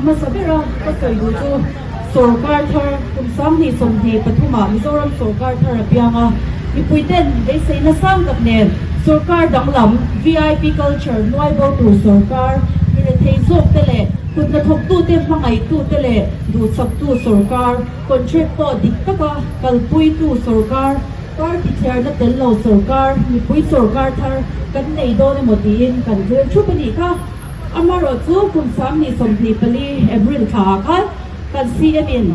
hmasa ber a, ka sawi duh chu sorkar thar kum 2023 ah Mizoram sorkar thar a piang a, mipui ten beiseina sang tak nen sorkar danglam vip culture nuai bo tur sorkar, mi rethei zawk te leh kut hnathawktute hmangaihtute leh duhchaktu sorkar, contract pawh dik taka kalpuitu sorkar, party thliarna tel lo sorkar, mipui sorkar thar kan nei dawn emaw tiin kan thlir thup a nih kha. Amaherawhchu kum 2024 April thla ah khan kan CM in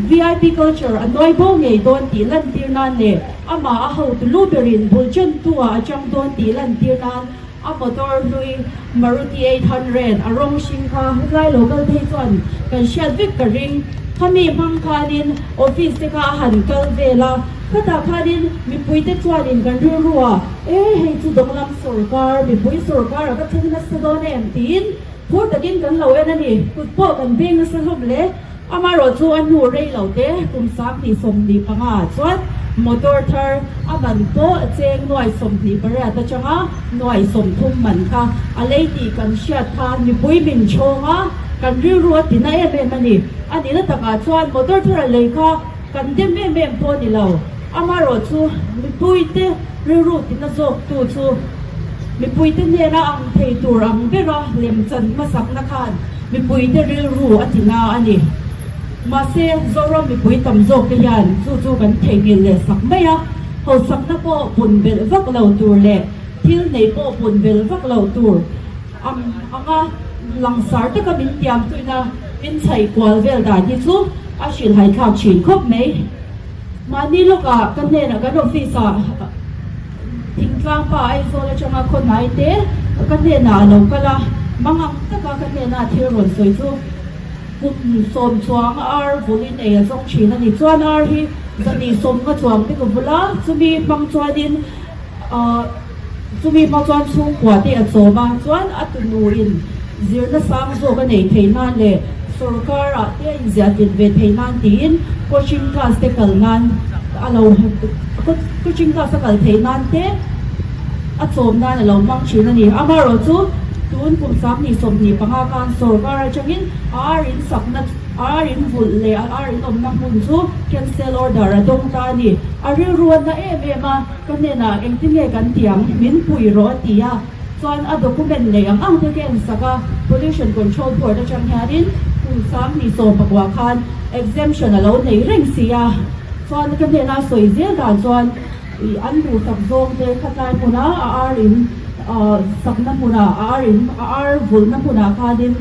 vip culture a nuai bo ngei dawn tih lantir nan leh amah a hotu lu berin bul chantu ah a chang dawn tih lantir nan a motor hlui Maruti 800 a rawng hring kha hetlai lo kal phei chuan kan hriat vek ka ring. Khami hmang khanin office te kha a han kal vel a, khatah khanin mipui te chuanin kan rilru a, e hei chu dawnglam sawrkar, mipui sawrkar a va thleng nasa dawn em tiin phur takin kan lo en a ni. Kut pawh kan beng nasa hlawm hle. Amaherawh chu a hnu rei lo te kum 2025 ah chuan motor thar a man pawh cheng nuai 28 atanga nuai 30 man kha a lei tih kan hriat kha mipui min chhawng a, kan rilru a tina em em a ni. A nihna takah chuan motor thar a lei kha kan dem em em pawh a ni lo. Amaherawh chu mipui te rilru tina zawk tu chu mipui te hnena ang thei tur ang bera lemchan hmasakna khan Mipuite rilru a ti na a ni. Mahse, Zoram mipui tam zawk te hian chu chu kan theihnghilh leh sak mai a, hosakna pawh pun belh vak lo tur leh thil nei pawh pun belh vak lo tur ang anga langsar taka min tiam tuina min chhaih kual vel dan hi chu a hrilhhai thlak thin khawp mai. Mahni lawkah ka hnenah kan office ah Thingtlang pa Aizawl atanga khawnai te ka hnenah a lo kal a, mangang taka ka hnena thil rawn sawi chu kum sawm chuang ar vulin ei a zawng thin a ni. Chuan ar hi zahnih sawm nga chuang te ka vul a, chumi hmang chuanin ahh chumi hmang chuan chhungkua te a chawm a, chuan a tunuin zirna sang zawk a neih theih nan leh sorkar ah te a inziah tlin ve theih nan tiin coaching class te kal nan a lo Coaching class a kal theih nan te a chawm nan a lo hmang thin a ni. Amaherawhchu tun kum 2025 khan sorkar atangin a ar in sakna, a ar in vulh leh a ar in awmna hmun chu cancel order a dawng ta a ni. A rilru a na em em a, ka hnenah engtin nge kan ti ang, min pui rawh a ti a. Chuan a document nei ang ang te ka en sak a, Pollution Control Board atang hianin kum 2019 khan exemption a lo nei reng si a. Chuan ka hnena sawi zel dan chuan ih an duhsak zawng te khatlai hmuna a ar in sakna hmuna a ar in a ar vulhna hmunah khanin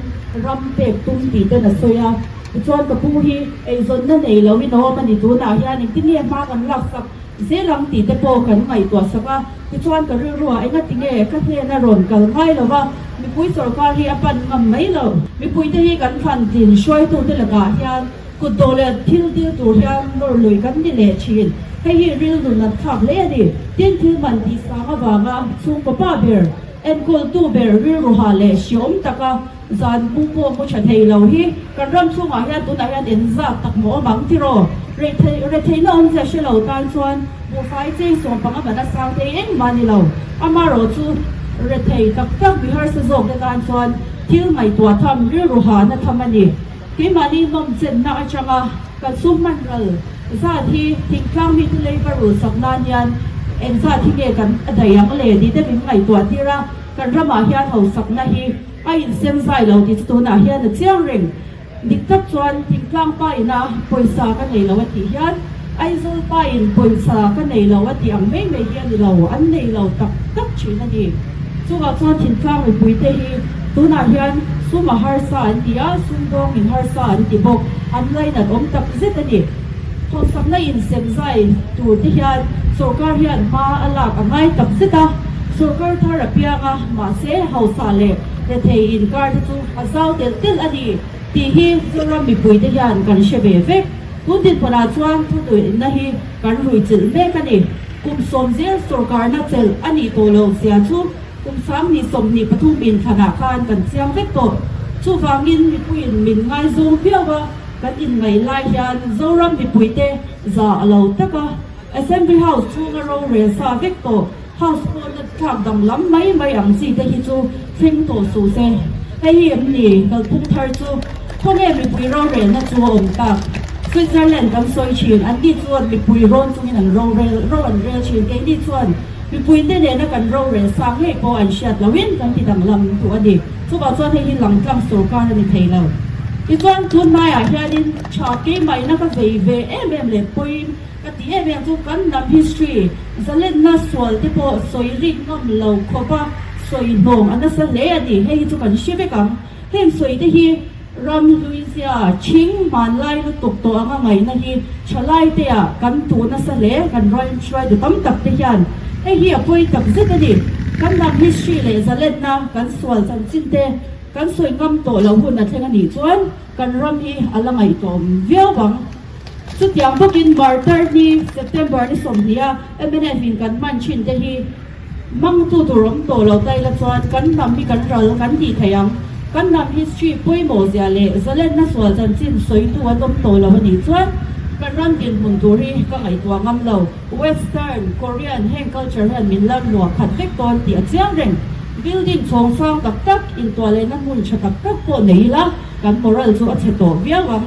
ram pek tum tih ten a sawi a. Tichuan ka pu hi eizawnna nei lo in a awm a ni tunah hian engtin nge hma kan laksak zel ang tih te pawh kan ngaihtuah sak a. Tichuan ka rilruah engati nge ka hnena rawn kal ngai lo va, mipui sorkar hi a pan ngam mai lo. Mipuite hi kan thlan tlin hruaitute lakah hian Kut dawh leh thil dil tur hian nawr lui kan ni leh thin. Hei hi rilru nat thlak hle a ni. Tin, thil man tih sang avanga chhungkaw pa ber, enkawltu ber rilru ha leh hriawm taka zan bu pawh mu tha thei lo hi kan ram chhungah hian tunah hian en zat tak maw awm ang tiraw? Retheihna awmzia hre lo tan chuan buhfai cheng sawm panga man a sang thei engmah a ni lo. Amaherawh chu rethei tak tak mi harsa zawk te tan chuan thil ngaihtuah tham rilru ha na tham a ni. Keimahni nawm chenna atanga kan sum hman ral zat hi thingtlang mite leiba rulsak nan hian eng zat hi nge kan a daih ang le tih te min ngaihtuah tir a, kan ramah hian hausakna hi a insem zai lo tih chu tunah hian a chiang reng. Dik tak chuan thingtlang pa ina pawisa ka nei lo a tih hian Aizawl pa in pawisa ka nei lo a tih ang mai mai hi a ni lo, an nei lo tak tak thin a ni. Chungah chuan thingtlang mipuite hi tunah hian sum a harsa an ti a, sum dawng in harsa an ti bawk, an lainat awm tak zet a ni. Thawhsakna in sem zai tur te hian sorkar hian hma a lak a ngai tak zet a, sorkar thar a piang a, mahse hausa leh rethei inkar te chu a zau telh telh a ni tih hi Zoram mipuite hian kan hre ve vek. Tun dinhmunah chuan thunuihna hi kan ruichilh mek a ni. Kum sawm zel sorkarna chelh a nih tawh loh zia chu kum 2023 inthlanah khan kan chiang vek tawh. Chuvangin mipuiin min ngaizawng viau a, kan inngaih lai hian Zoram mipuite za a lo tak a, Assembly House chhunga rorel sa vek tawh House pawna thlak danglam mai mai ang chi te hi chu thleng tawh suh se. Hei hi em ni kalphung thar chu? Khawnge mipui rorelna chu a awm tak? Switzerland kan sawi thin, anni chuan mipui rawn chungin an rorel ro an rel thin, keini chuan mipuite nena kan rorel sa ngei pawh an hriat lohin kan ti danglam duh a ni. Chuvang chuan hei hi langtlang sorkar a ni thei lo. Tichuan tunlaiah hianin tha keimahina ka vei ve em em leh pawi ka ti em em chu kan hnam history zalenna sual te pawh sawi rik ngam lo khawpa sawi hnawm a nasa hle a ni. Hei hi chu kan hre vek ang. Heng sawi te hi ram hluizia thing hmanlai lutuk tawh anga ngaihna hi thalai te ah kan tuh nasa hle, kan ram hruaitu tam tak te hian hei hi a pawi tak zet a ni. Kan hnam history leh zalenna kan sual chanchin te kan sawi ngam tawh loh hun a thleng a nih chuan kan ram hi a la ngaihtuahawm viau ang. Chutiang bawkin Martyr ni September ni 20 a mnf in kan hman thin te hi Hmangtu tur awm tawh lo ta ila chuan kan hnam hi kan ral kan tih theih ang. Kan hnam history pawimawh zia leh zalenna sual chanchin sawitu an awm tawh lo a nih chuan kan ram dinhmun tur hi ka ngaihtuah ngam lo. Western, Korean heng culture hian min la luah khat vek dawn tih a chiang reng. Building chhawng sang tak tak, intuah lehna hmun tha tak tak pawh nei ila kan moral chu a chhe tawh viau ang.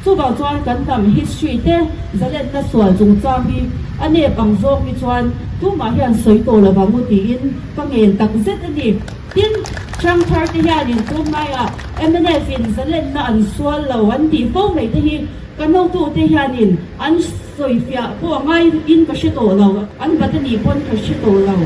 Chuvang chuan kan hnam history te zalenna sual chungchang hi a nep ang zawng hi chuan tumah hian sawi tawh lo vang u tiin ka ngen tak zet a ni. Tin, Hrangthar te hianin tunlaiah mnf in zalenna an sual lo an tih fo mai te hi ka notu te hianin an sawifiah pawh a ngai in ka hre tawh lo, an bat a nih pawn ka hre tawh lo.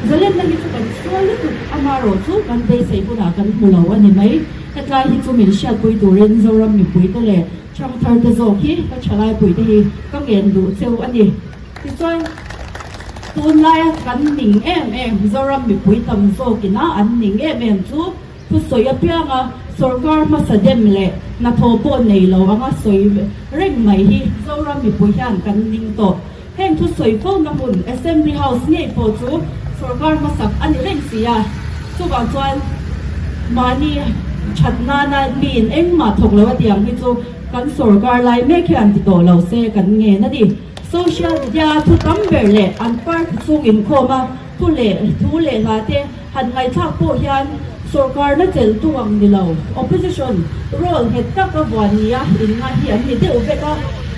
Zalenna hi chu kan sual lutuk amarawh chu kan beisei hunah kan hmu lo a ni mai. Hetlai hi chu min hriatpui turin Zoram mipuite leh Ṭhangtharte zawk hi ka ṭhalaipui te hi ka ngen duh cheu a ni. Tichuan, tunlaia kan ning em em Zoram mipui tam zawkina an ning em em chu thusawi apianga sorkar hmasa dem leh hnathawh pawh nei lo anga sawi reng mai hi Zoram mipui hian kan ning tawh. Heng thusawi fona hmun Assembly House ngei pawh chu sorkar hmasak a ni reng si a, chuvang chuan mahni that nana miin engmah thawk lo a tih ang hi chu kan sorkar lai mek hian ti tawh lo se kan ngen a ni. Social media thu tam ber leh an party chhung inkhawm a thu leh thu leh hla te han ngaihthlak pawh hian sorkarna chelhtu ang ni lo, opposition role nghet tak a vuan nia inngai hi an ni deuh vek a,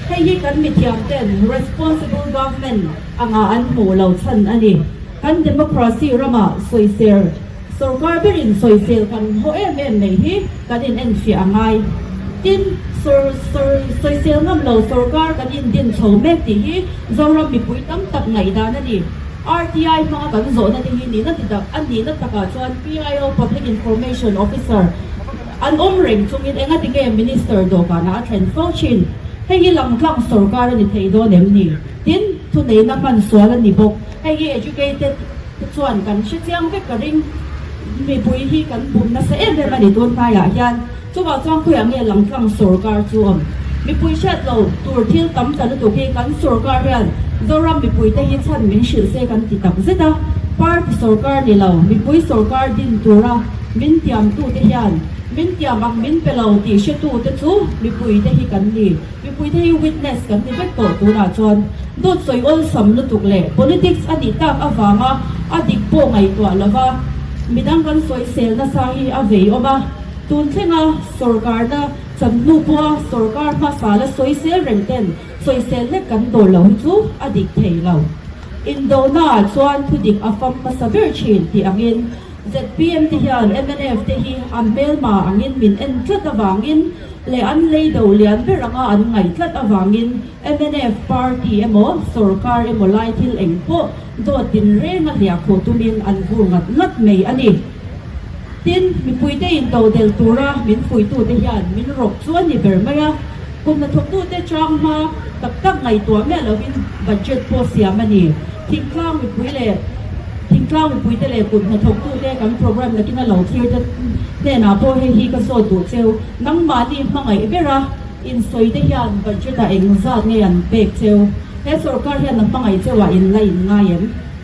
hei hi kan mithiam ten responsible government anga an hmuh lo chhan a ni. Kan democracy ramah sawisel sorkar berin sawisel kan haw em em mai hi kan in enfiah a ngai. Tin, sawisel ngam lo sorkar kan indin chho mek tih hi Zoram mipui tam tak ngaihdan a ni. RTI hmanga kan zawhna te hi nihna ti tak a nihna takah chuan PIO, Public Information Officer, an awm reng chungin enga tinge Minister dawhkanah a thlen fo thin? Hei hi langtlang sorkar a ni thei dawn em ni? Tin, thuneihna hman sual a ni bawk. Hei hi educated te chuan kan hre chiang vek ka ring. Mipui hi kan bum nasa em em a ni tun hnaiah hian. Chuvang chuan khawiah nge langtlang sorkar chu awm? Mipui hriat lo tur thil tam ta lutuk hi kan sorkar hian Zoram mipuite hi chhan min hrilh se kan ti tak zet a. Party sorkar ni lo, mipui sorkar din tura min tiamtute hian min tiam ang min pe lo tih hretute chu mipuite hi kan ni. Mipuite hi witness kan ni vek tawh tunah chuan dawt sawi awlsam lutuk leh politics a nih tak avanga a dik pawh ngaihtuah lova midang kan sawisel nasa hi a vei awm a. Tun thlenga sorkarna chan hnu pawha sorkar hmasa la sawisel reng ten sawisel hlek kan dawl lo hi chu a dik thei lo. Indonaah chuan thudik a fam hmasa ber thin tih angin zpm te hian mnf te hi a hmelma angin min en tlat avangin leh an lei do lian ber anga an ngaih tlat avangin mnf party emaw sorkar emaw lai thil eng pawh dawt tinrenga hliahkhuh tumin an vur ngat ngat mai a ni. Tin, mipuite intodelh tura min fuihtute hian min rawk chu a ni ber mai a, kum hnathawktute chang hma tak tak ngaihtuah miah lovin budget pawh siam a ni. Thingtlang mipui leh thingtlang mipuite leh kut hnathawktute kan program nakin a lo thlir te hnenah pawh hei hi ka zawt duh cheu, nangmahni hmangaih bera insawite hian budget ah engzat nge an pek cheu? He sorkar hian a hmangaih cheuah in la in ngai em?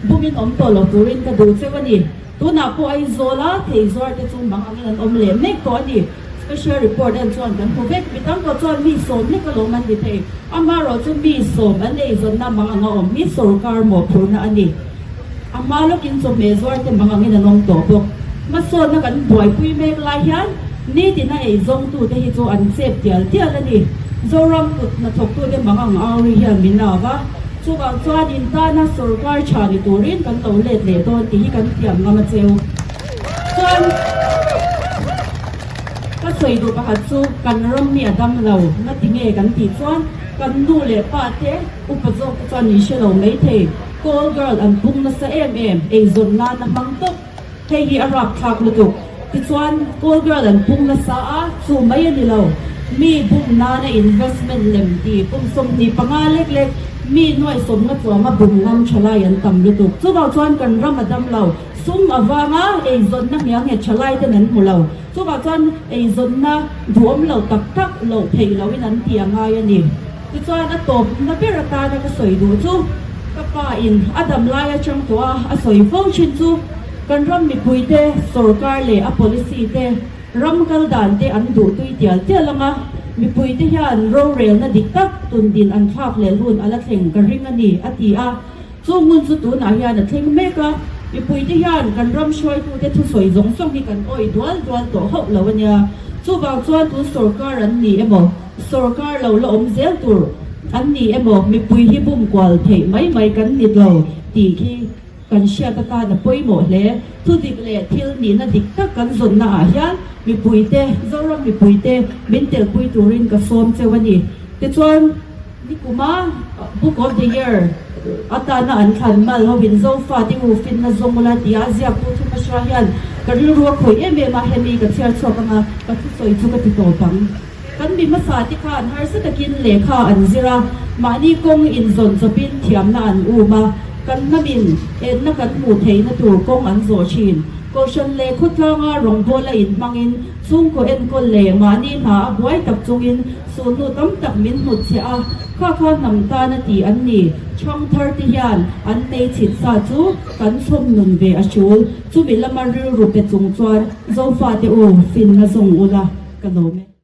Bumin awm tawh lo turin ka duh cheu a ni. Tunah pawh Aizawla thei zuar te chu mang angin an awm leh mek tawh a ni. Special report en chuan kan hmu vek. Mi tam tawh chuan mi sawm lek alawm an ni thei. Amaherawh chu mi sawm an eizawnna mang anga awm hi sorkar mawhphurhna a ni. A hma lawkin chawhmeh zuar te mang angin an awm tawh bawk. Hmasawnna kan buaipui mek lai hian. Nitina ei zawngtute hi chu an chep tial tial a ni. Zoram kut hnathawktute mang ang auri hian min au va, chuvang chuan in tana sorkar tha ni turin kan lo let leh dawn tih hi kan thiam ngam a cheu. Chuan ka sawi duh pakhat chu kan ram hi a dam lo na ti nge kan tih chuan kan nu leh pa te upa zawk te chuan min hre lo maithei. Call girl an pung nasa em em, eizawn nan a hmang tawp. Hei hi a rapthlak lutuk. Tichuan, call girl an pung nasa a, chu mai a ni lo. Mi bum nana investment lem ti kum 25 lek lek mi nuai sawmnga chuanga bum ngam thalai an tam lutuk. Chuvang chuan kan ram a dam lo. Sum avanga eizawnna hniangheh thalai ten an hmu lo. Chuvang chuan eizawnna duhawm lo tak tak loh theih loin an ti a ngai a ni. Tichuan a tawpna ber atana ka sawi duh chu ka pa in a dam lai atang tawh a a sawi fo thin chu kan ram mipuite sorkar leh a policy te ram kal dan te an duh tui tial tial ang a, mipuite hian rorelna dik tak tundin an thlak leh hun a la thleng ka ring a ni a ti a. Chu hmun chu tunah hian a thleng mek a, mipuite hian kan ram hruaitute thusawi zawng zawng hi kan awih dual dual tawh hauh lo a nia. Chuvang chuan tun sorkar an ni emaw, sorkar lo la awm zel tur an ni emaw mipui hi bum kual theih mai mai kan ni lo tih khi kan hriat atan a pawimawh hle. Thudik leh thil nihna dik tak kan zawnna ah hian mipuite, Zoram mipuite min telpui turin ka sawm cheu a ni. Tichuan. Nikuma Book of the Year atana an thlan mal hoin Zofa te u finna zawng ula tia ziaktu Thumasra hian ka rilru a khawih em em a, hemi ka chhiar chhuak anga ka thusawi chu ka ti tawp ang. Kan mi hmasa te khan harsa takin lehkha an zir a, mahni kawng inzawn chawpin thiamna an um a, kan hnamin enna kan hmuh theihna tur kawng an zawh thin. Kohhran leh khawtlanga rawngbawla inhmangin chhungkaw enkawl leh mahni hna a buai tak chungin Sulhnu tam tak min hnut chhe a, kha kha hnam tan a ti an ni. Chhang thar te hian an nei chhit sa chu kan chhawm nun ve a hrul. Chumi lama rilru pe chung chuan Zofate u finna zawng ula ka lawm e.